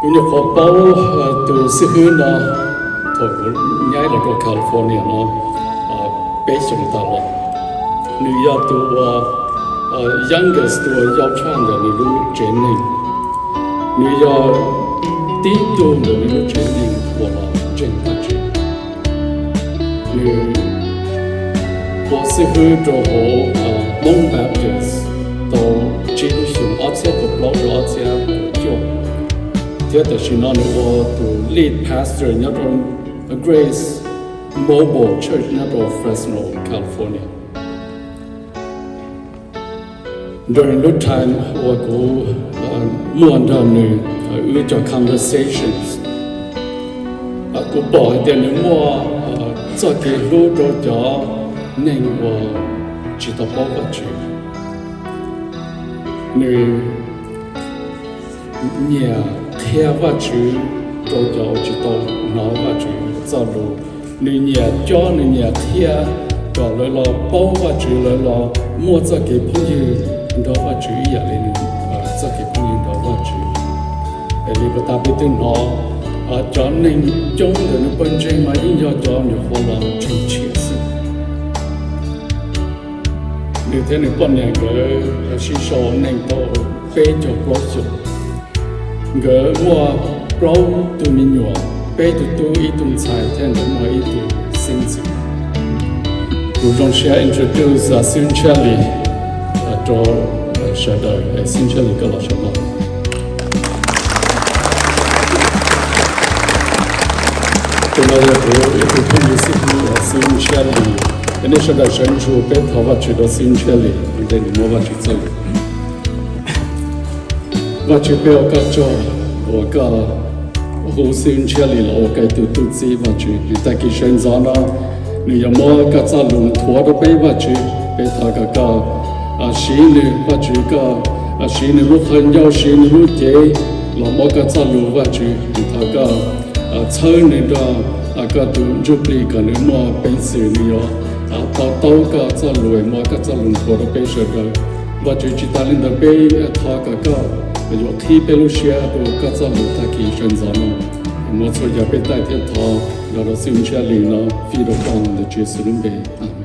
Kuv nyuam qhuav paub tus xib hwb no thaum kuv nyaib los rau California no peb xyoos tas los. Nws yog tus uas youngest, tus uas yau tshaj ntawm nws lub tsev neeg. Nws yog tib tug ntawm nws lub tsev neeg uas los ntseeg Vajtswv. Nws ua xib hwb rau hauv Hmoob Baptist tau tsib lub xyoos, ob txhiab kaum plaub rau ob txhiab kaum cuaj, thiab tam sim no nws ua tus lead pastor nyob rau Grace Mobile Church nyob rau Fresno, California. During lub time uas kuv muaj nrog nws wb cov conversations, kuv pom hais tias nws muaj txoj kev hlub rau cov neeg uas tsis tau paub Vajtswv. Nws nyiam qhia Vajtswv rau cov uas tsis tau hnov Vajtswv txoj lus. Nws nyiam cob, nws nyiam qhia kom lawv los paub Vajtswv, lawv los muaj txoj kev phooj ywg nrog Vajtswv ib yam li nws txoj kev phooj ywg nrog Vajtswv. Es li puas tas peb twb hnov cov neeg coob ntawm nws pawg ntseeg mas yeej yog cov nyuam qhuav los ntseeg tshiab xwb. Nws thiab nws poj niam nkawd sib sau neej tau peb caug plaub xyoos. Nkawd muaj plaub tug me nyuam, peb tug tub ib tug ntxhais thiab nkawd muaj ib tug xeeb ntxwv. Kuv zoo siab introduce Xib Hwb Ntshiab Lis rau sawv daws. Xib Hwb Ntshiab Lis, koj los saum no. Tus no yog kuv ib tug phooj ywg xib hwb, Xib Hwb Ntshiab Lis. Es nej sawv daws sawv ntsug peb thov Vajtswv rau Xib Hwb Ntshiab Lis ua ntej nws muab Vajtswv txoj lus. Vajtswv, peb ua koj tsaug uas koj hu Xib Hwb Ntshiab Lis los ua koj ib tug tub txib. Vajtswv, nws tag kis sawv ntxov no nws yuav muab koj txoj lus nthuav rau peb. Vajtswv, peb thov kom koj siv nws, Vajtswv, koj siv nws lub qhov ncauj, siv nws lub cev los muab koj txoj lus. Vajtswv, nws thov koj txhawb nws nrog koj tus ntsuj plig kom nws muaj peev xwm nws yuav to taub koj txoj lus, muab koj txoj lus nthuav rau peb sawv daws. Vajtswv, tsis tas li ntawd peb thov kom koj yuav qhib peb lub siab rau koj txoj lus tag kis sawv ntxov no. Muab txhua yam peb taij thiab thov nrog rau Xib Hwb Ntshiab Lis no fij rau koj ntawm Tswv Yexus lub npe. Amees.